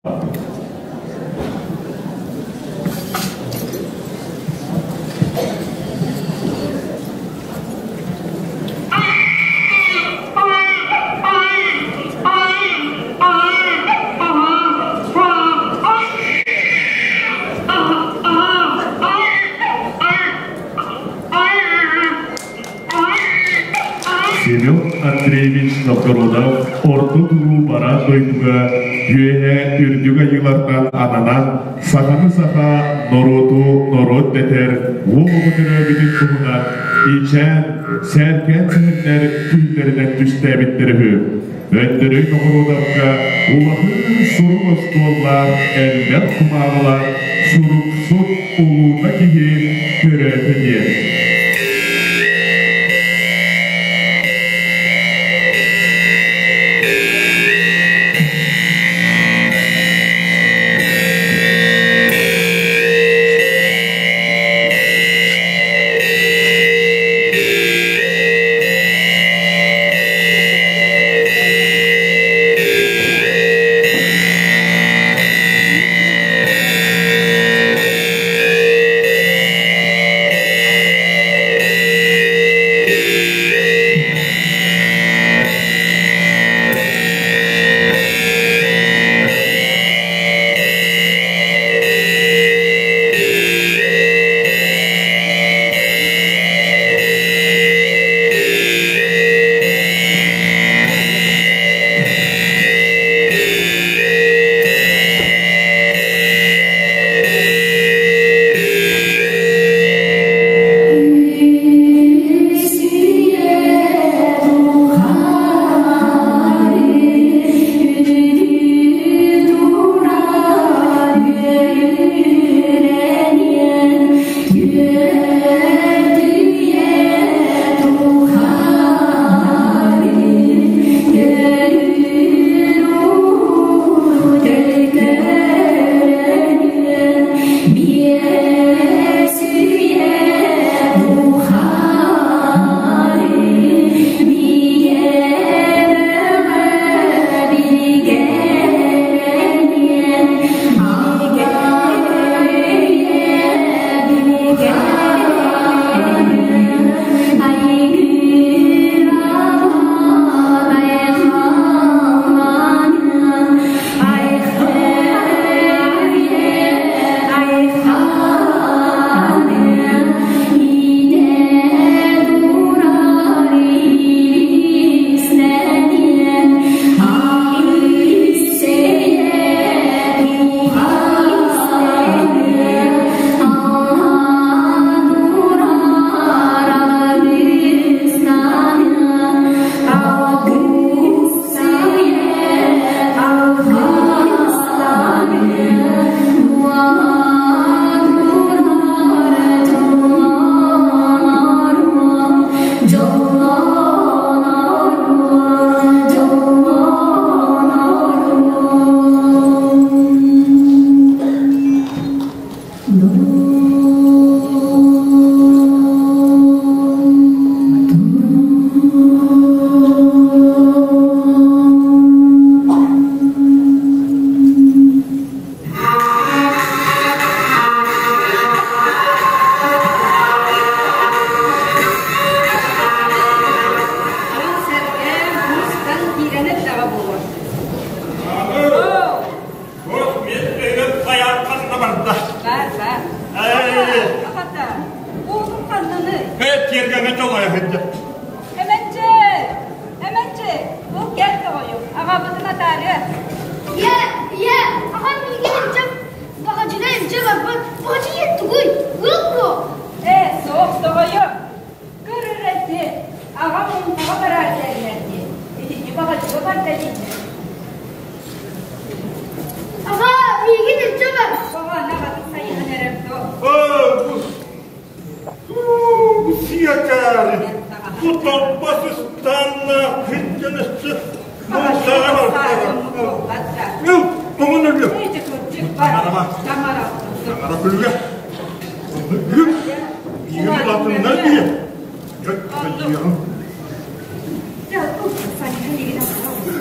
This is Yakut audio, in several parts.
Семен Андреевич Новгородов Орто туруу бараан дойдуга үөһэ үрдүк айыылартан ананан саханы саха, норуоту норуот дэтэр уол оҕо төрөөбүтүн туһунан ичээн, сээркээн сэһэннэр түүллэринэн түстээбиттэр үһү. Өндөрөй Ноҕоруодапка улахан сурук остуоллаах, элбэх кумааҕылаах суруксут улуута киһи төрөөтө диэн.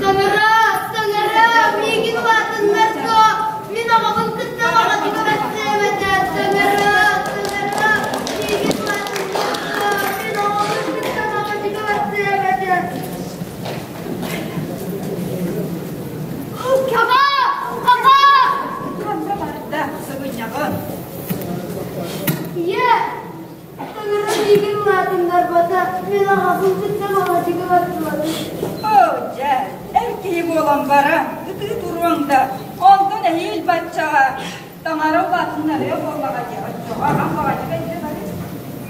Таҥара, таҥара, миигин улаатыннар дуо? Мин аҕабын кытта балачыга бардылар. Оо, дьэ, эр киһи буолан баран, ытыы туруоҥ да, онтон эһиил баччаҕа таҥара улаатыннарыа буоллаҕа дии, оччоҕо аҕам баҕайыга илдьэ барыа.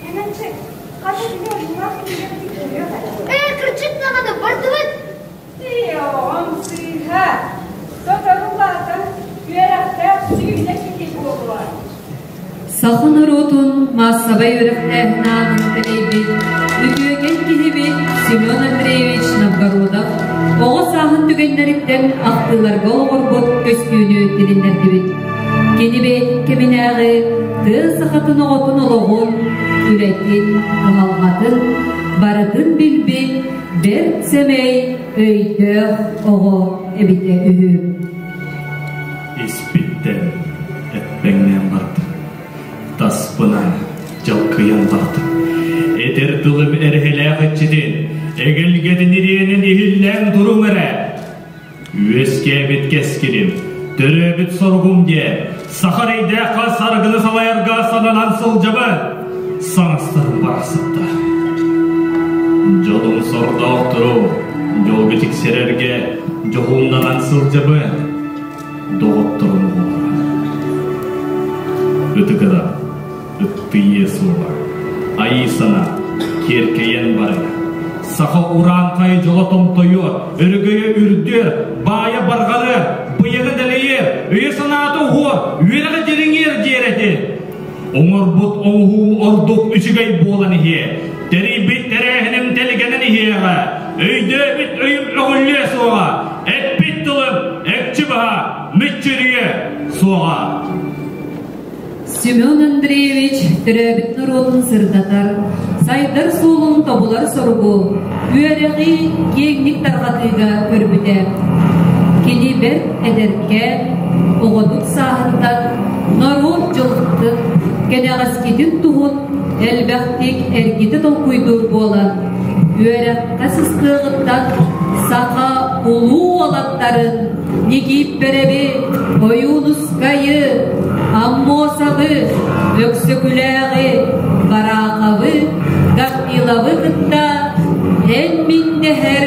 Эмэнчик, хата били ойуулаах кинигэбитин көрүөх эрэ. Ээ, кырдьык даҕаны, бардыбыт! Ээ, оҕом сыыһа, сотору улаатан үөрэхтээх сүүнэ киһи буолуо. Саха норуотун маассабай үөрэхтээһин аанын тэлэйбит үтүөкэн киһибит Семен Андреевич Новгородов оҕо сааһын түгэннэриттэн ахтыыларга олоҕурбут көстүүнү тилиннэрдибит. Кини бэйэтин кэминээҕи тыа сахатын оҕотун олоҕун, үлэтин, кыһалҕатын барытын билбит бэрт сэмэй, өйдөөх оҕо эбитэ үһү. Испиттэн эппэҥнээн барда, таспынан дьалкыйан барда. Этэр тылым эрэһэлээх иччитин, эгэлгэтин ириэнин иһиллээн туруҥ эрэ. Үөскээбит кэскилим, төрөөбүт соругум диэн, саха эрэйдээх саргыны салайарга сананан сылдьабын. Саҥастарым барахсаттар. Дьолум сордоохтору, дьолго тиксэрэргэ дьоһуннанан сылдьабын. Доҕотторум оҕолоро. Ытыгыра, ыттыйыа суоҕа, айыы санаа, киэркэйэн барыа. Саха урааҥхай дьоло томтойуо, өрөгөйө үрдүө, баайа барҕарыа, быйаҥа дэлэйиэ, өйө-санаата уһуо, үөрэҕэ дириҥиэр диэрэти. Оҥорбут оҥоһуум ордук үчүгэй буолан иһиэ, тэрийбит тэрээһиним тэлгэнэн иһиэҕэ, өйдөөбүт өйүм өҕүллүө суоҕа, эппит тылым экчи баһа мүччүрүйүө суоҕа. Семен Андреевич төрөөбүт норуотун сырдатар, сайдар суолун тобулар соругу, үөрэҕи киэҥник тарҕатыыга көрбүтэ. Кини бэрт эдэркээн, оҕотун сааһыттан норуот дьылҕатын, кэнэҕэскитин туһун элбэхтик эргитэ толкуйдуур буолан, үөрэххэ сыстыаҕыттан саха улуу уолаттарын Никииппэрэби, Ойуунускайы, Аммосовы, Өксөкүлээҕи, Бараахабы, Гавриловы кытта эн-мин дэһэр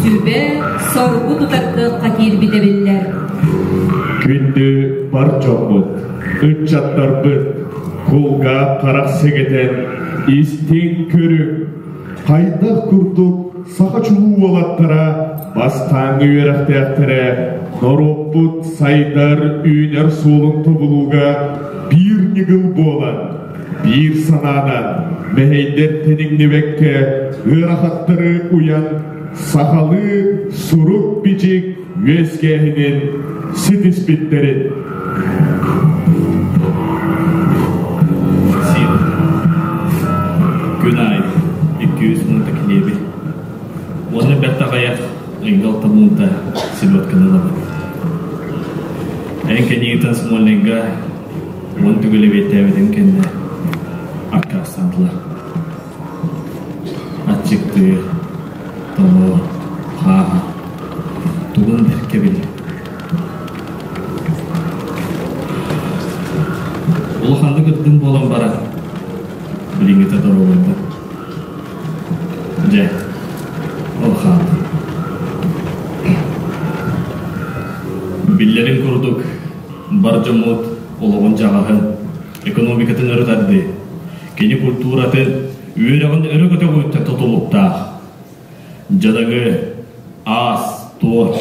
сүбэ-соргу тутар кыахха киирбитэ биллэр. Күндү бар дьоммут, ыччаттарбыт, кулгаах харах сэгэтэн, истиҥ көрүҥ, хайдах курдук саха чулуу уолаттара бастааҥҥы үөрэхтээхтэрэ норуоппут сайдар үүнэр суолун тобулууга биир ньыгыл буолан, биир санаанан мэһэйдэр тэниҥнибэккэ ыарахаттары уйан сахалыы сурук-бичик үөскээһинин ситиспиттэрин. Күн аайы 200 муунта килиэби уонна бэрт аҕыйах ыйга алта муунта селедканы ылабын. Эн кэнниитин Смольныйга уон төгүл эбиэттээбитим кэннэ аккаастаатылар. Аччыктыыр, тоҥор, хааһа, тугун бэркэ билэр. Улаханнык ырдым буолан баран, билиҥҥитэ доруобуйбут. Дьэ, ол хаалла. Биллэрин курдук, бар дьоммут олоҕун-дьаһаҕын, экономикатын өрө тардыы, кини культуратын, үөрэҕин өрө көтөҕүүттэн тутулуктаах. Дьадаҥы, аас, туор,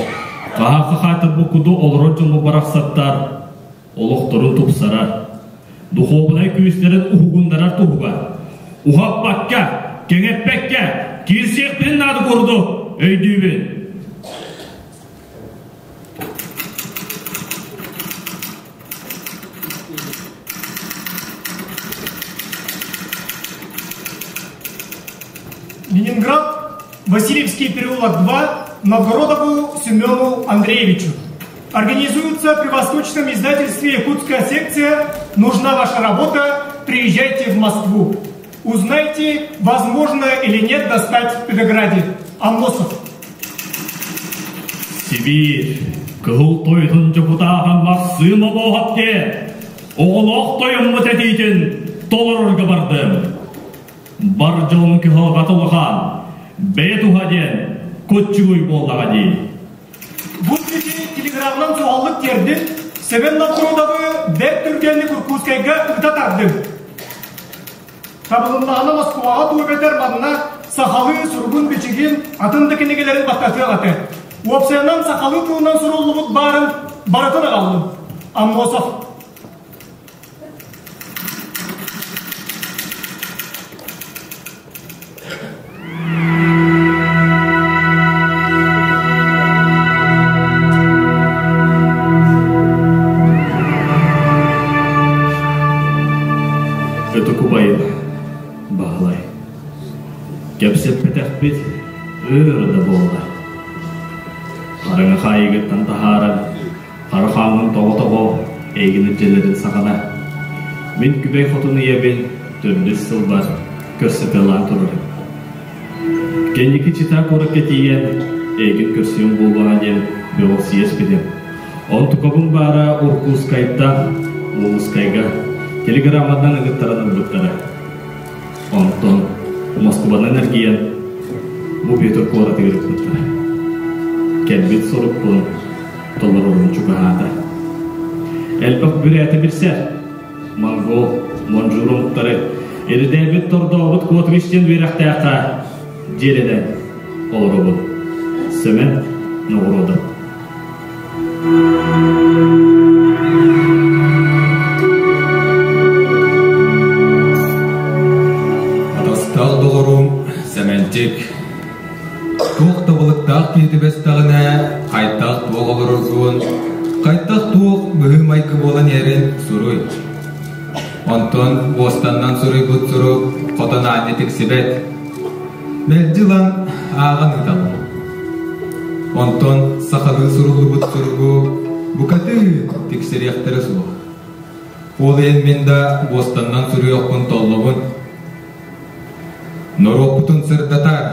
хаһаахха хаайтарбыт куду олорор дьоммут барахсаттар олохторун тупсарар, духуобунай күүстэрин уһугуннарар туһугар уһаппакка, кэҥэппэккэ киирсиэхпитин наада курдук өйдүүбүн. Ленинград, Васильевский переулок 2, Новгородову Семену Андреевичу. Организуется при Восточном издательстве «Якутская секция». Нужна ваша работа. Приезжайте в Москву. Узнайте, возможно или нет достать в Петрограде. Амосов. Сибиир, кыһыл тойотун дьокутааһын Махсыым Обоһапке оҕолоох тойоммут этиитин толорорго бардым. Бар дьон кыһалҕата улахан, бэйэ туһа диэн куччугуй буоллаҕа дии. Бу киһи телеграмынан суһаллык тиэрдин, Сэмэн Новгородовы бэрт түргэнник Иркутскайга ыыта тардыҥ. Табылыннаҕына Москваҕа дуу эбэтэр манна сахалыы суругун-бичигин, атын да кинигэлэрин баттатыах этэ. Уопсайынан сахалыы тылынан суруллубут баарын барытын аҕаллым. Аммосов. Ытык убайым Баһылай. Кэпсэппэтэхпит өр да буолла. Хараҥа хаайыгыттан таһааран, хара хааҥҥын тоҕо-тоҕо эйигин илдьэллэрин саҕана, мин күбэй хотун ийэбин төрдүс сылбар көрсөтөлаан турарым. Кэнники Чита куоракка тиийэн, эйигин көрсүөм буолуоҕа диэн бөҕөхсүйэ испитим. Онтукабын баара Уркуускайтан Уолускайга телеграмманан ыгыттаран ылбыттара. Онтон Москубанан эргийэн бу Петр куоратыгар ыппыттара. Кэлбит сорукпун толорорум чугаһаата. Элбэх бүрээти билсэр, монгол, монжур омуктары ирдээбит тордообут Куотович диэн үөрэхтээххэ дьиэлэнэн олоробун. Сэмэн Ноҕуруодап. Атастаах доҕорум Сэмэнчик туох да былыттаах киһи түбэстэҕинэ хайдах туох олороргун, хайдах туох быһыы-майгы буолан иһэрин суруй. Онтон уостаннан суруйбут сурук хотон аанньа тиксибэт. Мэлдьи ылан ааҕан ыыталлар. Онтон сахалыы суруллубут суругу букатын тиксэриэхтэрэ суох. Ол иһин мин да буостаннан суруйуохпун толлобун. Норуоппутун сырдатар,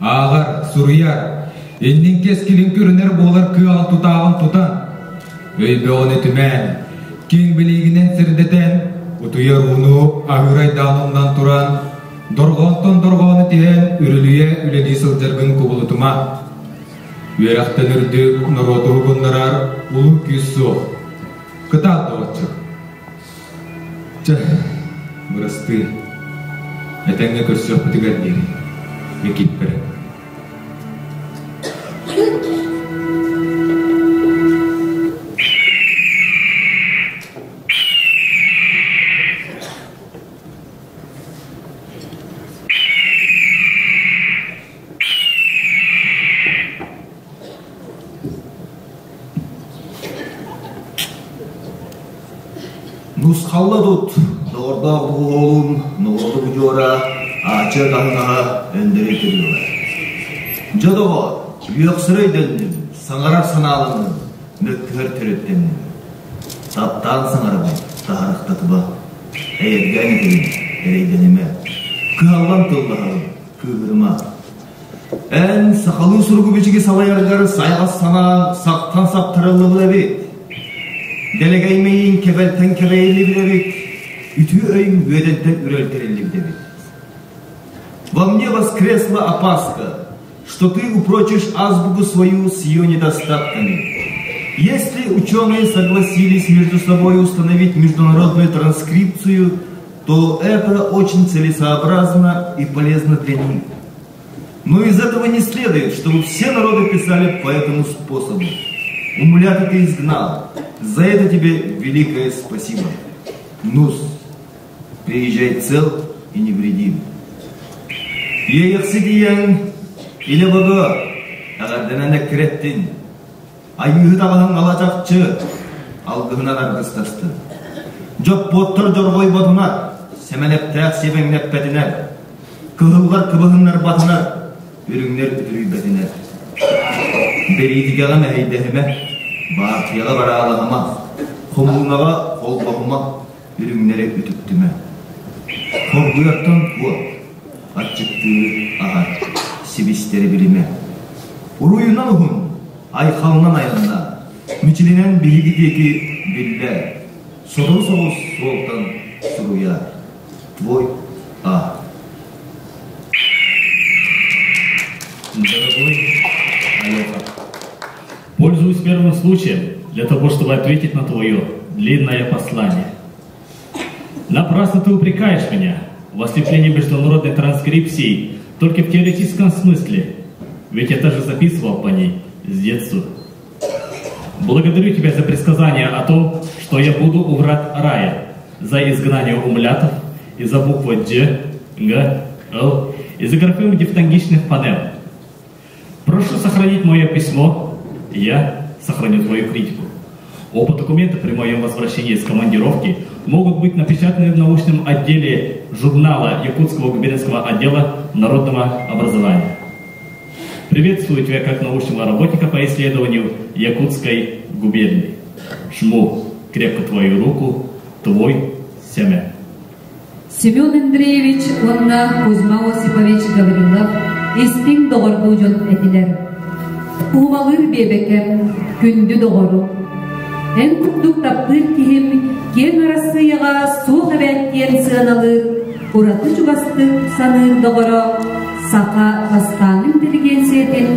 ааҕар, суруйар, иннин кэскилин көрүнэр буолар кыаҕын тутааҕын тутан, өйбөҕүнү түмээн, киэҥ билиигинэн сирдэтэн, утуйар ууну аһыыр айдаан туран, Дорҕоонтон дорҕоону тиһэн үрүлүйэ үлэлии сылдьаргын кубулутума. Үөрэхтэн үрдүк норуоту уһугуннарар улуу күүс суох. Кытаат доҕоччук. Чэ, бырастыы. Этэҥҥэ көрсүөхпүтүгэр диэри. Микииппэр. Нусхалла тут, доҕордоох уолун норуоту будьуора Аача таһынаһа өндөрүй көрүөҕэ. Дьэ доҕор, үөхсэр өйдөннүм, саҥарар санааланным, мөккүһэр төрүттэнним. Таптаан саҥарабын, таһарахтатыба. Эйэргээн этэбин, эрэйдэнимэ. Кыһаллан тыллаһабын, кыыһырыма. Эн сахалыы суругу-бичиги салайаргар сайаҕас санаан сахтан саптарыллыбыт эбит. Дэлэгэй мэйиин кэбэлтэн кэбэйиллибит эбит. Үтүө өйүҥ үөдэнтэн үрэлтэриллибит эбит. Во мне воскресла опаска, что ты упрочишь азбуку свою с ее недостатками. Если ученые согласились между собой установить международную транскрипцию, то это очень целесообразно и полезно для них. Но из этого не следует, чтобы все народы писали по этому способу. Умуляты ты изгнал. За это тебе великое спасибо. Нус, приезжай цел и невредим. Иэйэхситийэн, илэ бодо, эҕэрдэнэн эккирэттин, айыыһыт аҕаһын алачахчы, алгыһынан аргыстастын. Дьоппуоттар дьорҕойботунар, сэмэнэптээх сиэбэҥнэппэтинэр, кыһыллар кыбыһыннарбатынар, үрүҥнэр үтүрүйбэтинэр. Бэлиитикэҕэ мэһэйдэһимэ, баартыйаҕа бараалаһыма, хомуунаҕа холбоһума, үрүҥнэри үтүктүмэ. Хоргуйартан куот, аччыктыыр аһар, сибистэри билимэ. Уруйунан уһун, айхалынан айанна, мичилинэн биһиги диэки биллэ, сотору соҕус суолтан суруйар. Твой А. первым случаем для того, чтобы ответить на твое длинное послание. Напрасно ты упрекаешь меня в ослеплении международной транскрипции только в теоретическом смысле, ведь я даже записывал по ней с детства. Благодарю тебя за предсказание о том, что я буду у врат рая, за изгнание умлятов и за буквы Дж, Г, Л и за графемы дифтонгичных фонем. Прошу сохранить мое письмо, я сохраню твою критику. Оба документа при моем возвращении из командировки могут быть напечатаны в научном отделе журнала Якутского губернского отдела народного образования. Приветствую тебя как научного работника по исследованию Якутской губернии. Жму крепко твою руку, твой Семен. Семен Андреевич уонна Кузьма Осипович Гаврилов истиҥ доҕордуу дьон этилэр. Куһумалыыр биэбэкэм, күндү доҕорум. Эн курдук таптыыр киһим киэҥ Арассыыйаҕа суох эбээт диэн сыаналыыр, ураты чугастык саныыр доҕоро саха бастааҥҥы интеллигенциятин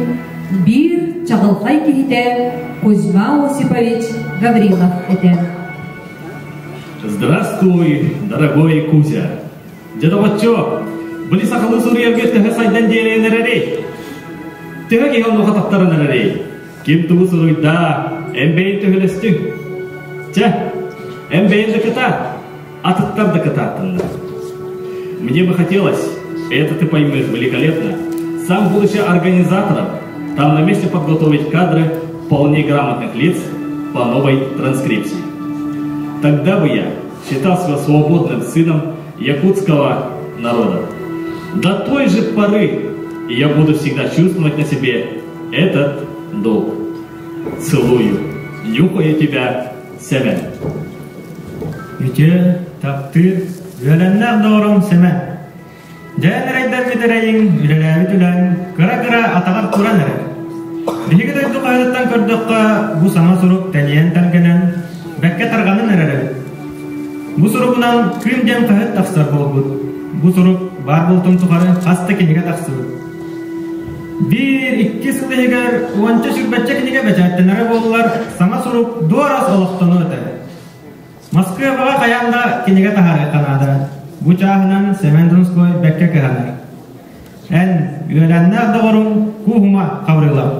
биир чаҕылхай киһитэ Кузьма Осипович Гаврилов этэ. Здравствуй, дорогой Кузя. Дьэ доҕоччуок, били сахалыы суруйарга төһө сайдан диэрэйэн эрэрий? Төһө киһи онуоха таттаран эрэрий? Ким тугу суруйда, эн бэйэн төһөлөстүҥ? Чэ, эн бэйэн да кытаат, атыттар да кытааттыннар. Мне бы хотелось, это ты поймешь великолепно, сам будучи организатором, там на месте подготовить кадры вполне грамотных лиц по новой транскрипции. Тогда бы я считал себя свободным сыном якутского народа. До той же поры я буду всегда чувствовать на себе этот долг. Целую, нюхаю тебя, Сэмэн. Үтүө, таптыыр, үөлэннээх доҕорум Сэмэн. Дьэ, эрэйдэрбит эрэйиҥ, үлэлээбит үлэҥ кыра-кыра атаҕар туран эрэр. Биһиги дойду хаһыатыттан көрдөххө, бу саҥа сурук тэнийэн-тэлгэнэн, бэккэ тарҕанан эрэр эбит. Бу суругунан Кыым диэн хаһыат тахсар буолбут. Бу сурук баар буолтун тухары хас да кинигэ тахсыбыт. Биир, икки сыл иһигэр уонча сүүрбэччэ кинигэ бэчээттэнэрэ буоллар, саҥа сурук дуорас олохтонуо этэ. Москваҕа хайаан да кинигэ таһаарыахха наада. Бу чааһынан Сэмэн Донской бэккэ кыһанар. Эн, үөлээннээх доҕоруҥ Кууһума Хаврилов.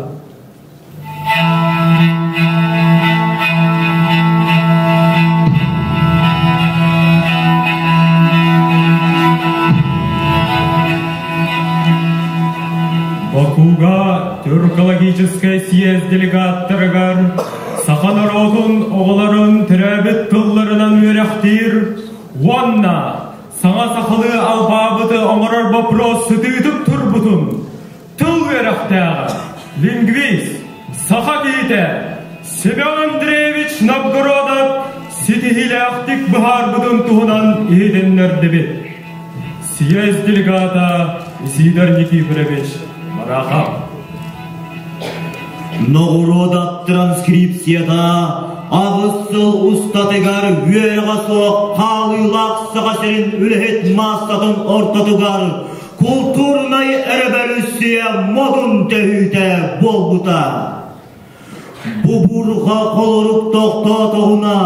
Бакуга тюркологическай съезд делегаттарыгар саха норуотун оҕолорун төрөөбүт тылларынан үөрэхтиир уонна саҥа сахалыы алпаабыты оҥорор боппуруос сытыытык турбутун тыл үөрэхтээҕэ, лингвист, саха киһитэ Семен Андреевич Новгородов ситиһиилээхтик быһаарбытын туһунан иһитиннэрдибит. Съезд делегата Исидор Никифорович Марахов. Ноҕуруодап транскрипцията аҕыс сыл устатыгар үөрэҕэ суох хаалыылаах Саха сирин үлэһит маассатын ортотугар култуурунай өрөбөлүүссүйэ модун төһүүтэ буолбута. Бу бурҕа холорук тохтоотоҕуна,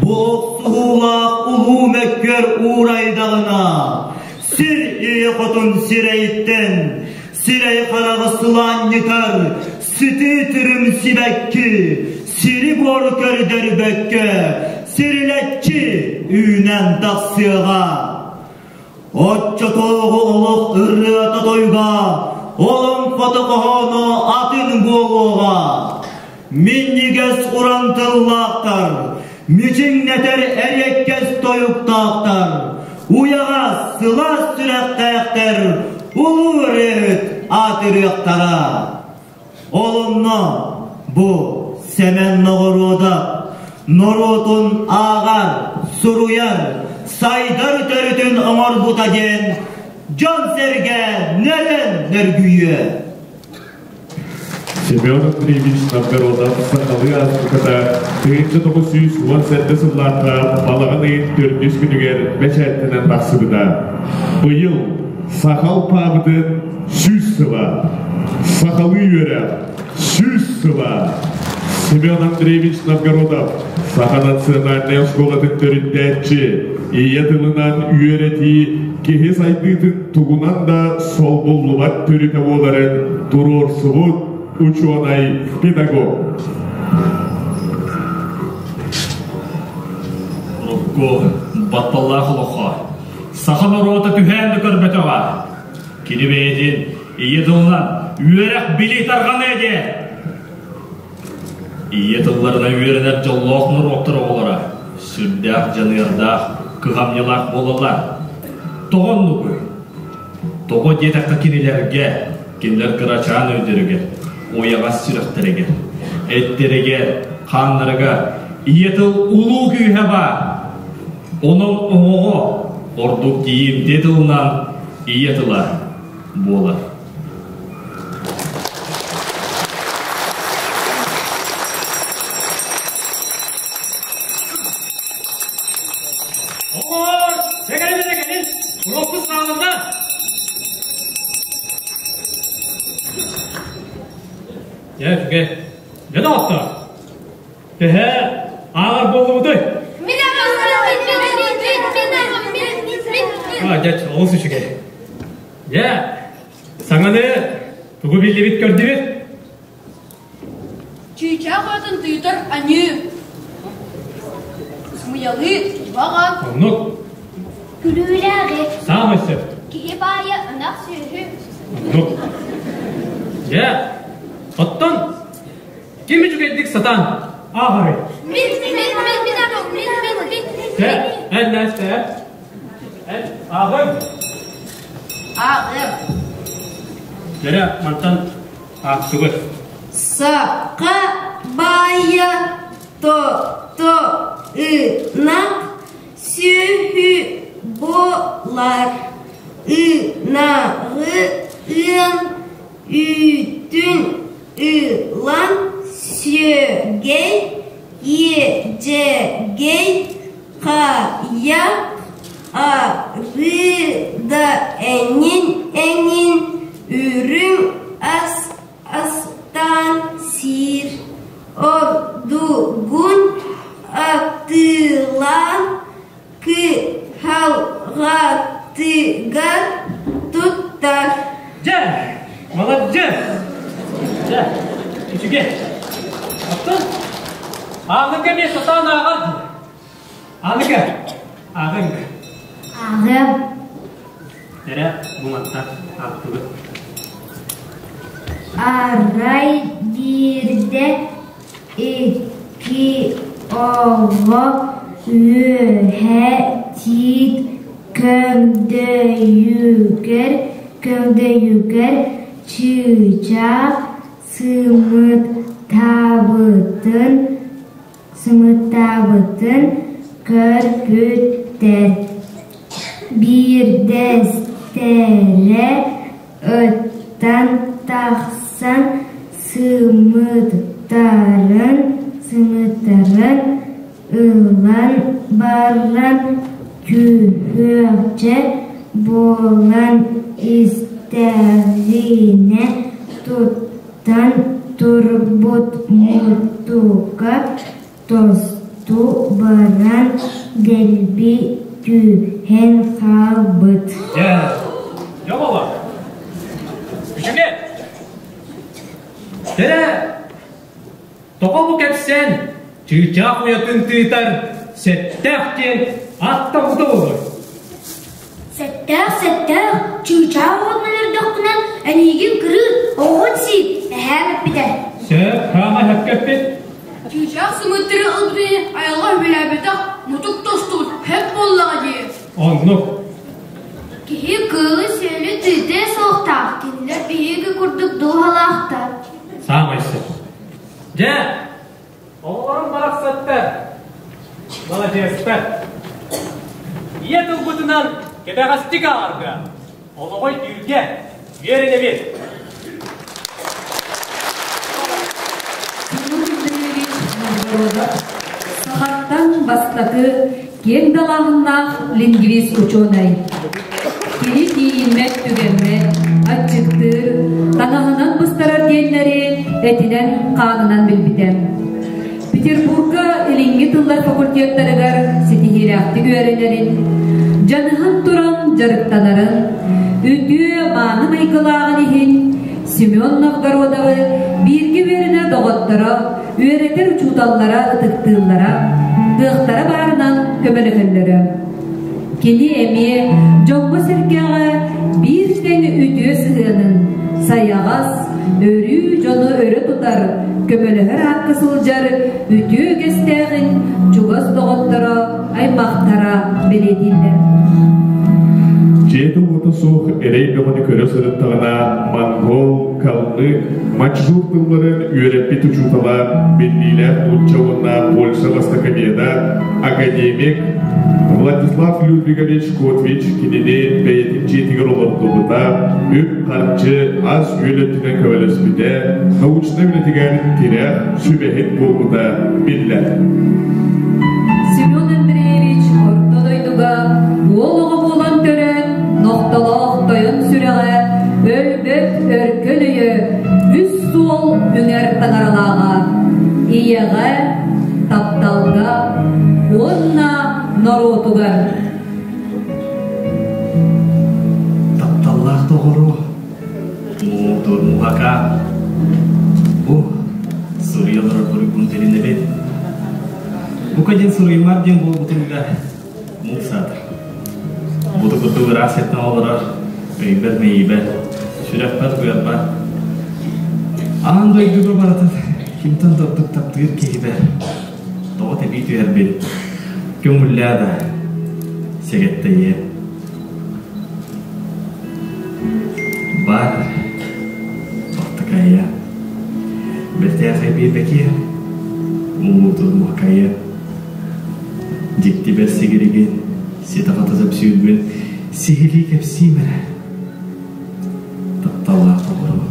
бу охсуһуулаах улуу мөккүөр уурайдаҕына, сир ийэ хотун сирэйиттэн сирэй хараҕы сылаанньытар сытыы тырым сибэкки сири-буору көрдөрбөккө сирилэччи үүнэн тахсыаҕа. Оччотооҕу олох ырыата-тойуга, олоҥхото хоһооно атын буолуоҕа. Минньигэс уран тыллаахтар, мүчүҥнэтэр эриэккэс тойуктаахтар, уйаҕас, сылаас сүрэхтээхтэр улуу ырыаһыт аатырыахтара. Ол онно бу Сэмэн Ноҕоруодап норуотун ааҕар, суруйар, сайдар төрүтүн оҥорбута диэн дьон-сэргэ нөрөн нөргүйүө. Семен Андреевич Новгородов сахалыы азбуката 1917 сыллаахха балаҕан ыйын төрдүс күнүгэр бэчээттэнэн тахсыбыта. Быйыл саха алпаабытын 100 сыла, сахалыы үөрэх 100 сыла. Семен Андреевич Новгородов, Саха национальнай оскуолатын төрүттээччи, ийэ тылынан үөрэтии киһи сайдыытын тугунан да солбуллубат төрүтэ буоларын туруорсубут учуонай педагог. Урукку батталлаах олоххо саха норуота түһээн да көрбөтөҕө. Кини бэйэтин ийэ тылынан үөрэх билии тарҕаныа диэ. Ийэ тылларынан үөрэнэр дьоллоох норуоттар оҕолоро сүрдээх дьаныардаах, кыһамньылаах буолаллар. Тоҕо оннугуй? Тоҕо диэтэххэ кинилэргэ, кинилэр кырачаан өйдөрүгэр, уйаҕас сүрэхтэригэр, эттэригэр, хааннарыгар ийэ тыл улуу күүһэ баар. Онон оҕоҕо ордук тиийимтиэ тылынан ийэ тыла буолар. Оҕолор, кэлин кэлин, уруокпут саҕаланна. Дьэ, үчүгэй. Дьэ, доҕоттор, төһө ааҕар буоллубутуй? А, дьэ, олус үчүгэй. Дьэ, саҥаны тугу биллибит көрдүбүт? Чыычаах аатын тыытар аньыы. Сымыйалыы баҕа. Оннук. Күлүүлээҕи. Саамай сөп. Киһи баайа ынах сүөһү. Оннук. Дьэ, оттон ким үчүгэйдик сатаан ааҕарый? Мин, мин, мин, мин, мин, мин, мин. Дьэ, эн Настя, эн ааҕыҥ. Ааҕыам. Дьэ, мантан аахтыбыт. Саха баайа то-то ынах сүөһү буолар. Ынаҕы ыан үүтүн ылан сүөгэй, иэдьэгэй, хайах арыы да эҥин-эҥин үрүҥ ас астаан сиир, ордугун атыылаан кыһалҕатыгар туттар. Дьэ, маладьыас! Дьэ, үчүгэй. Оттон ааныга эмиэ сатаан ааҕар дии. Ааныга, ааҕыҥ. Ааҕыам. Эрэ, бу манна аахтыбыт. Арай биирдэ икки оҕо үөһэ тиит көҥдөйүгэр көҥдөйүгэр чыычаах сымыттаабытын сымыттаабытын көрбүттэр. Биирдэстэрэ ыттан тахсан сымыттарын сымыттарын ылан баран түһүөхчэ буолан истэҕинэ туттан турбут мутука тосту баран дэлби түһэн хаалбыт. Дьэ, дьэ буолар. Үчүгэй. Дьэ, тоҕо бу кэпсээн чыычаах уйатын тыытар сэттээх диэн ааттаммыта буолуой? Сэттээх, сэттээх, чыычаах уотунан өрдөхпүнэн эниигин кырыы, оҕоҕун сиир, эһээм эппитэ. Сөп, хаама сөпкө эппит. Чыычаах сымыттары ылбытын айылҕа үбүлээбэтэх, мутук тостубут һэп буоллаҕа дии. Оннук. Киһи кыылы-сүөлү тыытыа суохтаах, кинилэр биһиги курдук дууһалаахтар. Саамай сөп. Дьэ, Оҕолорум барахсаттар, маладьыастар. Ийэ тылбытынан кэбэҕэстик ааҕарга, олоҕой түүргэ үөрэнэбит. Семен Андреевич Новгородов сахаттан бастакы киэҥ далааһыннаах лингвист учуонай. Кини тиийиммэт-түгэммэт, аччыктыыр, таҥаһынан быстарар диэннэри этинэн-хаанынан билбитэ. Петербурга илиҥҥи тыллар факультеттарыгар ситиһиилээхтик үөрэнэрин, дьаныһан туран дьарыктанарын, үтүө мааны майгылааҕын иһин Семен Новгородовы бииргэ үөрэнэр доҕотторо, үөрэтэр учууталлара ытыктыыллара, кыахтара баарынан көмөлөһөллөрө. Кини эмиэ дьоҥҥо-сэргэҕэ биир тэҥ үтүө сыһыанын, сайаҕас, өрүү дьону өрө тутар, көмөлөһөр аакка сылдьар үтүө үгэстээҕин чугас доҕотторо, аймахтара бэлиэтииллэр. Дьиэтэ-уота суох эрэй бөҕөнү көрө сырыттаҕына монгол, калмык, маньчжур тылларын үөрэппит учуутала, биллиилээх нуучча уонна Польша востоковеда, академик Владислав Людвигович Котвич кинини бэйэтин дьиэтигэр олордубута, үп-харчы, ас-үөл өттүнэн көмөлөспүтэ, научнай үлэтигэр тирэх, сүбэһит буолбута биллэр. Семен Андреевич орто дойдуга уол оҕо буолан төрөөн, нохтолоох тойон сүрэҕэ, өлбөт өркөн өйө, үс суол үҥэр таҥаралааҕа, ийэҕэ, тапталга уонна норуотугар. Тапталлаах доҕору Муҥутуур муһака Бу суруйа олорор буруйбун билинэбин. Бука диэн суруйумар диэн буолбутум да муҥ саатар. Буту курдук ыраас сиртэн олорор өйбөр-мэйиибэр, сүрэхпэр-быарбар. Аан дойдуга барытын кимтэн да ордук таптыыр киһибэр тоҕо тэбии түһэрбин көҥүллээ да сэгэттэйиэ. Баар Балтакайа Бэртээхэй биэрбэкиэ Муҥутуур муһакайа Дьикти бэрсигиригин ситэ-хата сөпсүүрбүн сиһилии кэпсиим эрэ Тапталлаах доҕорум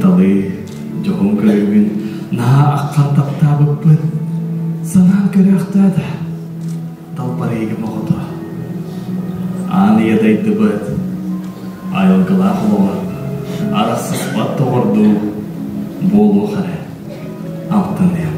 Талыы дьоһун көрүүгүн наһаа аххан таптаабыппын санаан көрөөхтөө да Далбарыйыгым оҕото Аан ийэ дайдыбыт айылгылаах олоҕор арахсыспат доҕордуу буолуох эрэ алтыныа.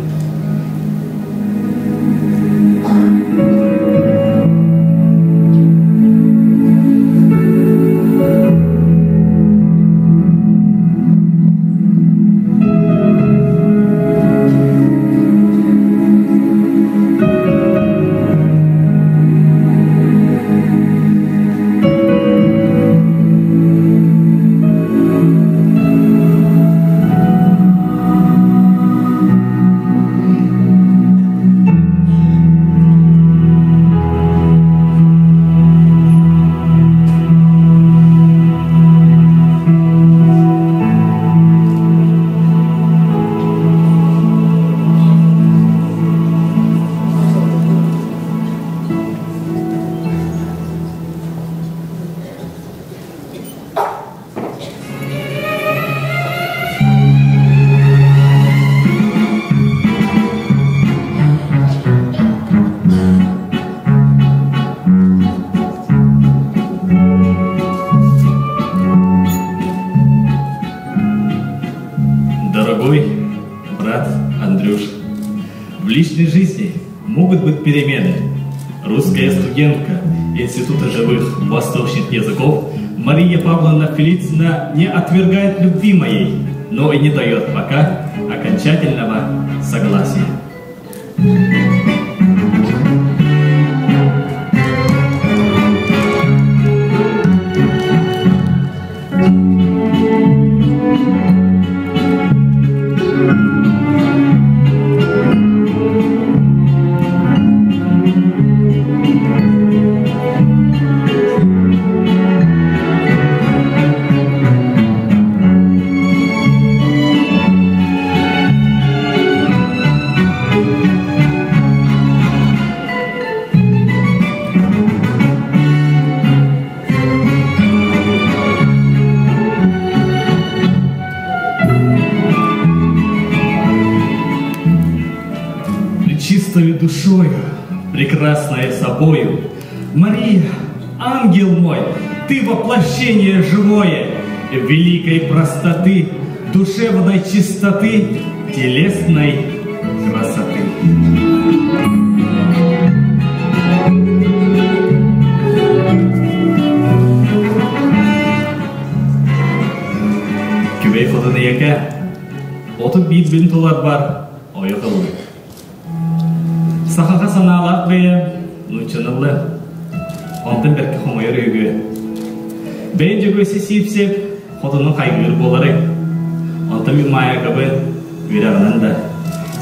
Дорогой брат Андрюш, в личной жизни могут быть перемены. Русская студентка Института живых восточных языков Мария Павловна Фелицина не отвергает любви моей, но и не дает пока окончательного согласия. Чистою душою, прекрасная собою, Мария, ангел мой, ты воплощение живое, великой простоты, душевной чистоты. телесной красоты. Күбэй хотун ийэкэ, 31 күн туларбар ойох ыллым. Сахаха санаалаах бэйэм нууччаныллы. Онтон бэркэ хомойор үһүгү. Бэйэн Дьөгүөсэ Сиипсиэп хотунун хайгыыр буоларый. Онтон мин Маайакабын үөрэҕинэн да,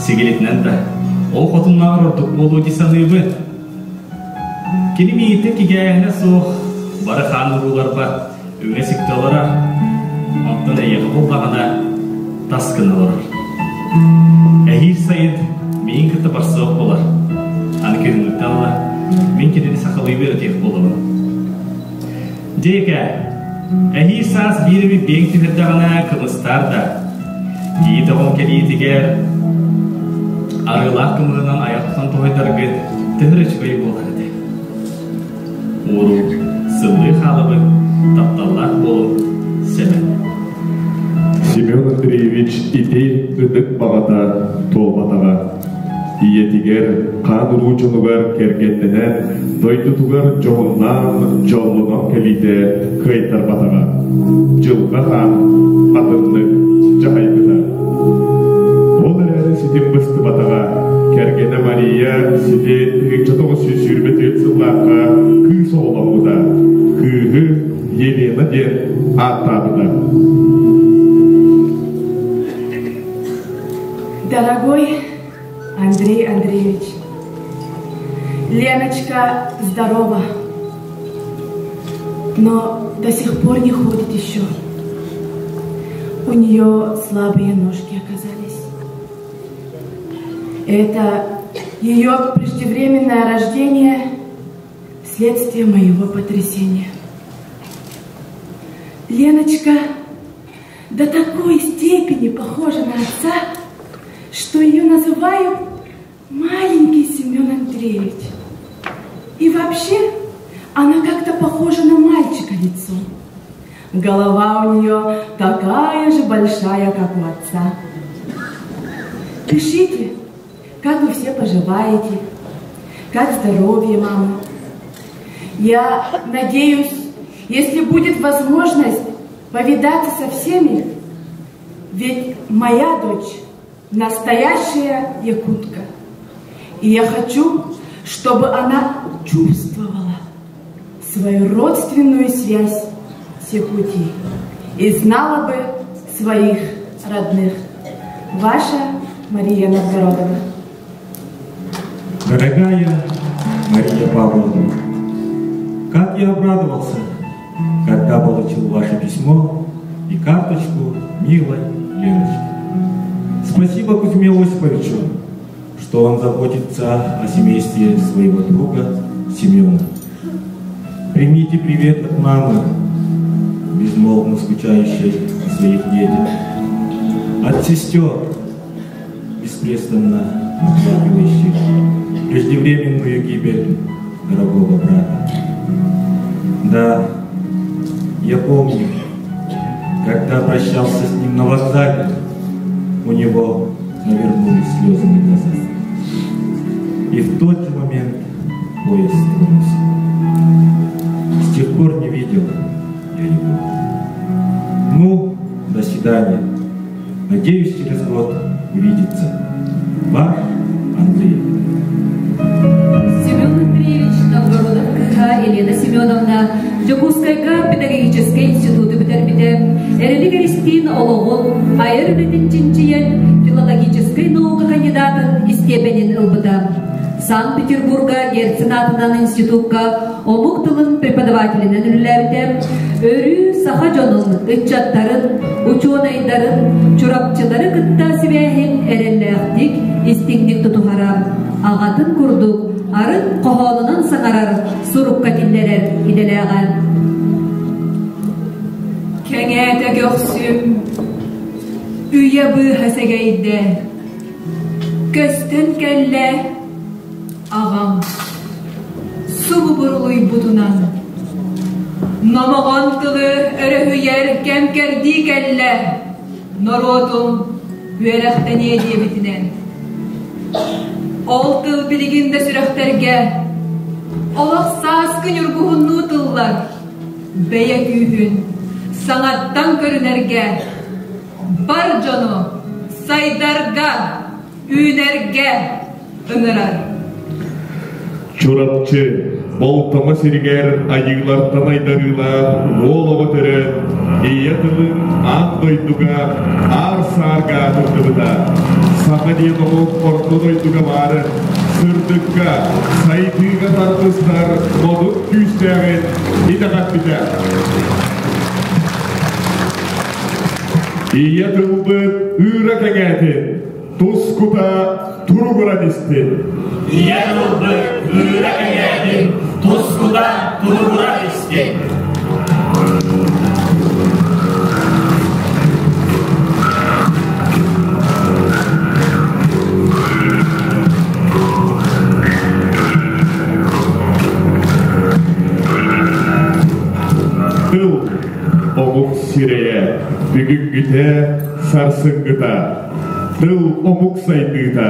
сигилитинэн да, ол хотуннааҕар ордук буолуо дии саныыбын. Кини миигиттэн кигээһинэ суох, бары хаан урууларбар үҥэ сикти олорор, онтон эйиэхэ буллаҕына тас гына олорор. Эһиил сайын миигин кытта барсыах буолар. Аны күһүҥҥүттэн ыла мин кинини сахалыы үөрэтиэх буолабын. Дьиэкэ, эһиил саас биир эмит биэҥ түһэрдэҕинэ кымыстаар да, кийиит оҕом кэлиитигэр арыылаах кымыһынан айах тутан тоһуйдаргыт төһө үчүгэй буолар этэ. Ууруу, сыллыы хаалабын, тапталлаах буолуҥ, Сэмэн. Семен Андреевич ити ытык баҕата туолбатаҕа. Ийэтигэр, хаан уруу дьонугар кэргэннэнэн, дойдутугар дьоһуннаан, дьоллонон кэлиитэ кыайтарбатаҕа. Дьылҕа хаан атыннык дьаһайбыта. Ол эрээри ситим быстыбатаҕа. Кэргэнэ Мария сити 1924 сыллаахха кыыс оҕоломмута. Кыыһы Елена диэн ааттаабыта. Дорогой Андрей Андреевич, Леночка здорова, но до сих пор не ходит еще. У нее слабые ножки оказались. Это ее преждевременное рождение следствие моего потрясения. Леночка до такой степени похожа на отца, что ее называют маленький Семен Андреевич. И вообще она как-то похожа на мальчика лицом. Голова у нее такая же большая, как у отца. Пишите, как вы все поживаете, как здоровье мамы. Я надеюсь, если будет возможность повидаться со всеми, ведь моя дочь настоящая якутка. И я хочу, чтобы она чувствовала свою родственную связь с Якутией и знала бы своих родных. Ваша Мария Новгородова. Дорогая Мария Павловна, как я обрадовался, когда получил ваше письмо и карточку милой Леночки. Спасибо Кузьме Осиповичу, что он заботится о семействе своего друга Семена. Примите привет от мамы, безмолвно скучающей о своих детях, от сестер, беспрестанно оплакивающих преждевременную гибель дорогого брата. Да, я помню, когда прощался с ним на вокзале, у него навернулись слезы на глазах. И в тот же момент поезд тронулся. С тех пор не видел я его. Ну, до свидания. Надеюсь, через год увидеться. Ваш Андрей. Семен Андреевич Новгородов кыыһа Елена Семеновна Дьокуускайга педагогическай институту бүтэрбитэ. Эрэлик Эристиин олоҕун, айар үлэтин чинчийэн, филологическай наука кандидатын истиэпэнин ылбыта. Санкт-Петербурга Герцен аатынан институкка омук тылын преподавателинэн үлэлээбитэ. Өрүү саха дьонун, ыччаттарын, учуонайдарын, чурапчылары кытта сибээһин эрэллээхтик, истиҥник тутуһара. Аҕатын курдук арын хоһоонунан саҥарар, сурукка киллэрэр идэлээҕэ. Кэҥээтэ көхсүм, үйэ быыһа сэгэйдэ, көстөн кэллэ аҕам субу бурулуйбутунан. Номоҕон тылы өрөһүйэр кэм-кэрдии кэллэ, норуотум. үөрэхтэниэ диэбитинэн. Ол тыл билигин да сүрэхтэргэ олох сааскы ньургуһуннуу тыллар бэйэ күүһүн саҥаттан көрүнэргэ, бар дьону сайдарга, үүнэргэ ыҥырар. Чурапчы, Болтоҥо сиригэр айыылартан айдарыылаах уол оҕо төрөөн, ийэ тылын аан дойдуга аар-саарга аатырдыбыта. Саха диэн омук орто дойдуга баарын, сырдыкка, сайдыыга тардыстар модун күүстээҕин итэҕэппитэ. Ийэ тылбыт ыыра кэҥээтин, тускута туругуран истин. Ийэ тылбыт ыыра кэҥээтин, тускута туругуран истин. Тыл омук сирэйэ, бүгүҥҥүтэ, сарсыҥҥыта. Тыл омук сайдыыта,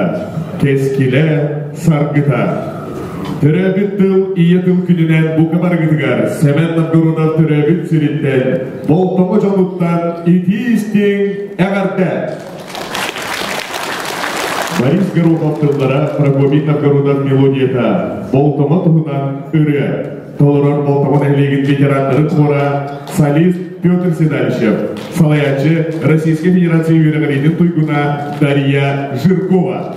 кэскилэ, саргыта. Төрөөбүт тыл ийэ тыл күнүнэн бука барыгытыгар Сэмэн Новгородов төрөөбүт сириттэн, Болтоҥо дьонуттан итии-истиҥ эҕэрдэ! Борис Горохов тыллара Прокопий Новгородов мелодията Болтоҥо туһунан ырыа. Толорор Болтоҥо нэһилиэгин ветераннарын хора солист Петр Седалищев, салайааччы Российской Федерация үөрэҕириитин туйгуна Дарья Жиркова.